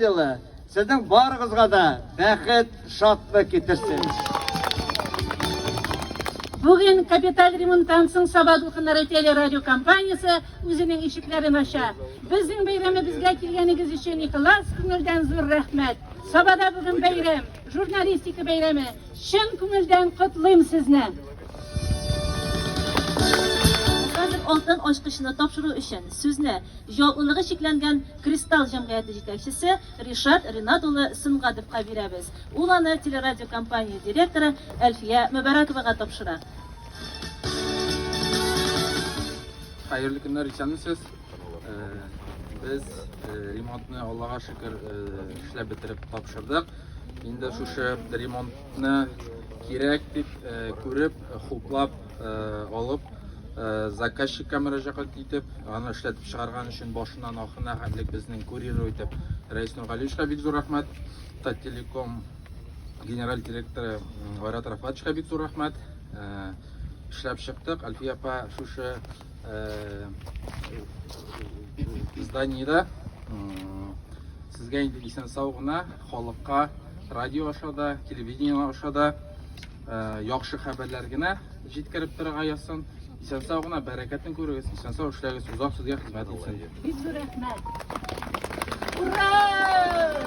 Елы сезнең барыгызга да бәхет, шатлык китерсен. Бүген капиталь ремонттан соң Саба дулкыннары телерадиокомпаниясе үзенең ишекләрен ача. Безнең бәйрәмебезгә килгәнегез өчен ихлас күңелдән зур рәхмәт. Сабада бүген бәйрәм, журналистика бәйрәме. Чын күңелдән котлыйм сезне! Хәзер алтын ачкычны тапшыру өчен сүзне җаваплылыгы чикләнгән Кристалл җәмгыяте җитәкчесе Ришат Ринат улы Сөнгатовка бирәбез. Ул аны телерадиокомпания директоры Әлфия Мөбәрәковага тапшыра. Хәерле көннәр, исәнмесез. Без ремонтны, Аллага шөкер, эшләп бетереп тапшырдык. Инде шушы ремонтны кирәк дип күреп, хуплап алып, заказчикка мөрәҗәгать итеп, аны эшләтеп чыгарган өчен башыннан ахырына хәтлек безнең курьер итеп Рәис Нургалиевичка бик зур рәхмәт. Таттелеком генераль директоры Айрат Рафатовичка бик зур рәхмәт. Эшләп чыктык. Әлфия апа шушы зданиедә сезгә инде исән-сау гына халыкка радио аша да, телевидение аша да яхшы хәбәрләр генә җиткереп торырга язсын. Исән-сау гына бәрәкәтен күрегез, исән-сау эшләгез, озак сезгә хезмәт итсен. Бик зур рәхмәт. Ура!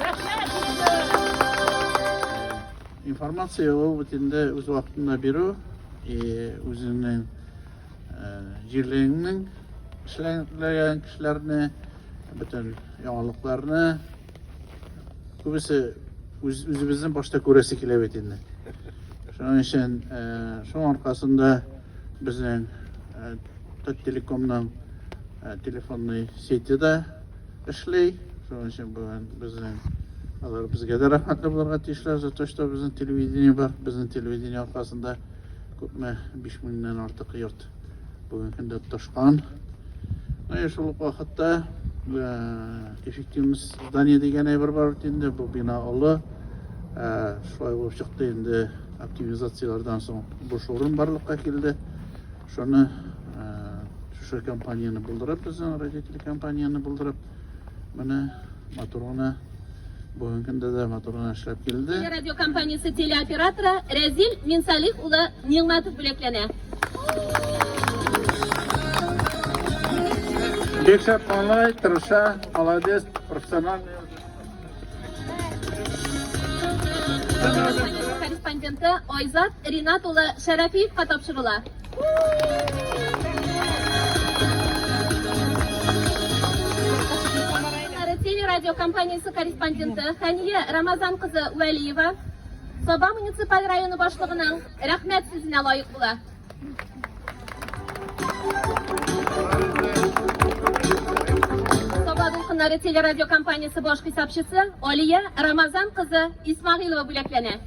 Рәхмәт бик зур! Информация ул бит инде үз вакытында бирү, и үзеңнең җирлегеңнең эшләгән кешеләрне, бөтен яңалыкларны күбесе үз, үзебезнең башта күрәсе килә бит инде. Шуның өчен, шуның аркасында безнең Таттелекомның телефонный сети да эшли. Шуның өчен бүген безнең алар безгә дә рәхмәтле булырга тиешләр за то, что безнең телевидение бар. Безнең телевидение аркасында күпме 5000-нән артык йорт бүгенге көндә тоташкан. Ну и шул ук вакытта эффективность здания дигән әйбер бар бит инде, бу бина олы. Шулай булып чыкты инде, оптимизацияләрдән соң буш урын барлыкка килде. Шуны шушы компанияне булдырып, безнең радио телекомпанияне булдырып, менә матур гына бүгенге көндә дә матур гына эшләп килде. Телерадиокомпаниясе телеоператоры Рәзил Минсалих улы Нигъмәтов бүләкләнә. Бик шәп малай, тырыша, молодец, профессиональный. Корреспонденты Айзат Ринат улы Шәрәфиевка тапшырыла. Телерадиокомпаниясе корреспонденты Хәния Рамазан кызы Вәлиева Саба муниципаль районы башлыгының рәхмәт сүзенә лаек була. Саба дулкыннары телерадиокомпаниясе баш хисапчысы Алия Рамазан кызы Исмагыйлова бүләкләнә.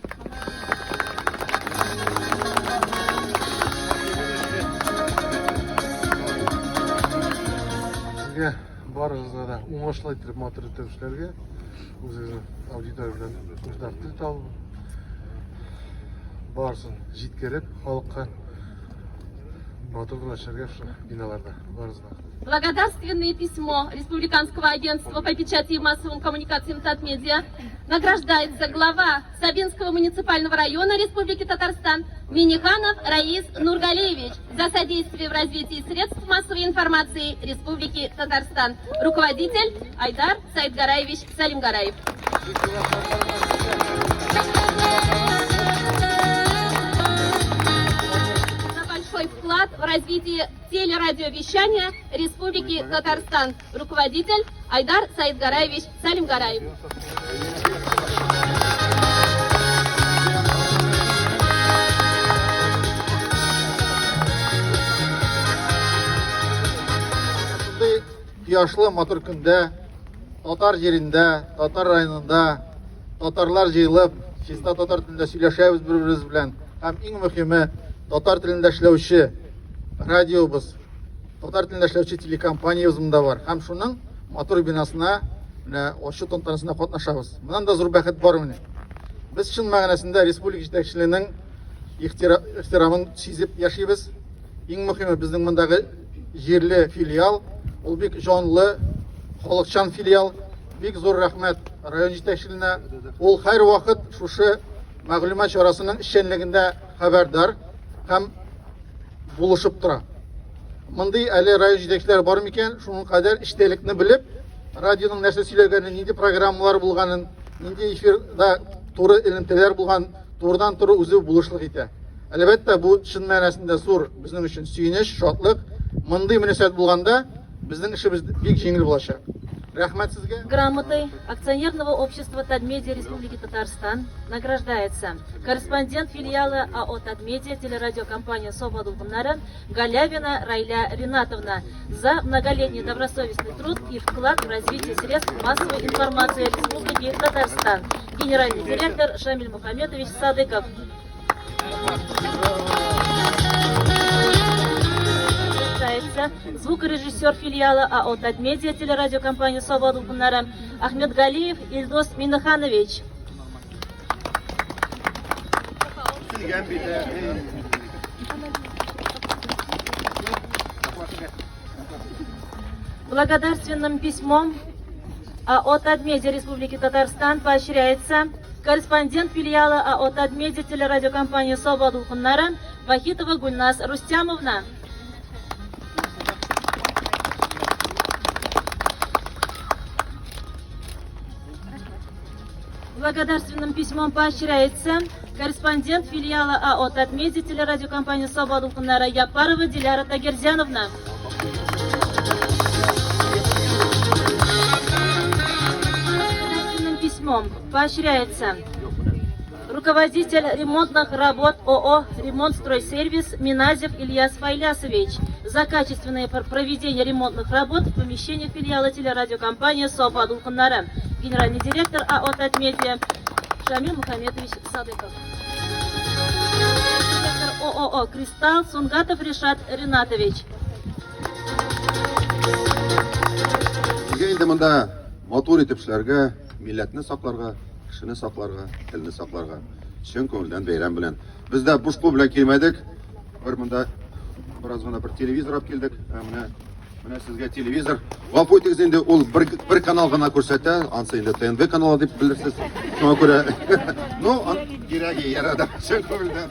Сезгә барыгызга да уңышлы итеп, матур итеп эшләргә, үзегезнең аудитория белән уртак тел табып, барысын җиткереп халыкка матур гына эшләргә шушы биналарда барыгызга. Благодарственное письмо Республиканского агентства по печати и массовым коммуникациям Татмедиа награждается глава Сабинского муниципального района Республики Татарстан Миниханов Раис Нургалиевич за содействие в развитии средств массовой информации Республики Татарстан. Руководитель Айдар Саидгараевич Салимгараев. За большой вклад в развитие телерадиовещания Республики Татарстан. Руководитель Айдар Саидгараевич Салимгараев. Шундый кояшлы матур көндә татар җирендә, татар районында татарлар җыелып, чиста татар телендә сөйләшәбез бер-беребез белән. Һәм иң мөһиме, татар телендә эшләүче радиобыз, татар телендә эшләүче телекомпаниябез монда бар. Һәм шуның матур бинасына менә ачу тантанасында катнашабыз. Моннан да зур бәхет бармыни? Без чын мәгънәсендә республика җитәкчелегенең ихтирамын сизеп яшибез. Иң мөһиме безнең мондагы җирле филиал, ул бик җанлы, халыкчан филиал. Бик зур рәхмәт район җитәкчелегенә. Ул һәрвакыт шушы мәгълүмат чарасының эшчәнлегендә хәбәрдар һәм булышып тора. Мондый әле район җитәкчеләре бар микән, шуның кадәр эчтәлекне белеп, радионың нәрсә сөйләгәнен, нинди программалар булганын, нинди эфирда туры элемтәләр булган, турыдан-туры үзе булышлык итә. Әлбәттә, бу чын мәгънәсендә зур безнең өчен сөенеч, шатлык. Мондый мөнәсәбәт булганда, безнең эшебез бик җиңел булачак. Рәхмәт сезгә. Грамотой акционерного общества Татмедиа Республики Татарстан награждается корреспондент филиала АО Татмедиа телерадиокомпания Соба Дулкыннары Галявина Райля Ринатовна за многолетний добросовестный труд и вклад в развитие средств массовой информации Республики Татарстан. Генеральный директор Шамиль Мухаметович Садыков. Звукорежиссер филиала АО «Татмедиа» телерадиокомпания «Соба Дулкыннары» Ахмед Галиев Ильдос Минаханович. Благодарственным письмом АО «Татмедиа» Республики Татарстан поощряется корреспондент филиала АО «Татмедиа» телерадиокомпании «Соба Дулкыннары» Вахитова Гульнас Рустямовна. Благодарственным письмом поощряется корреспондент филиала АО «Татмедиа» телерадиокомпании «Соба Дулкыннары» Япарова Диляра Тагирзяновна. Благодарственным письмом поощряется руководитель ремонтных работ ООО «Ремонтстройсервис» Миназев Ильяс Файлясович за качественное проведение ремонтных работ в помещениях филиала телерадиокомпании «Соба Дулкыннары». Генеральный директор АО «Татмедиа» Шамил Мухаметович Садыков. Директор ООО «Кристалл» Сунгатов Решат Ринатович. Сезгә инде монда матур итеп эшләргә, милләтне сакларга, кешене сакларга, телне сакларга. Чын күңелдән бәйрәм белән. Без дә буш кул белән килмәдек. Бер монда бераз гына бер телевизор алып килдек. Ә менә менә сезгә телевизор. Гафу итегез инде, ул бер, бер канал гына күрсәтә. Ансы инде ТНВ каналы дип белерсез. Шуңа күрә, ну, кирәге ярада. Чын күңелдән.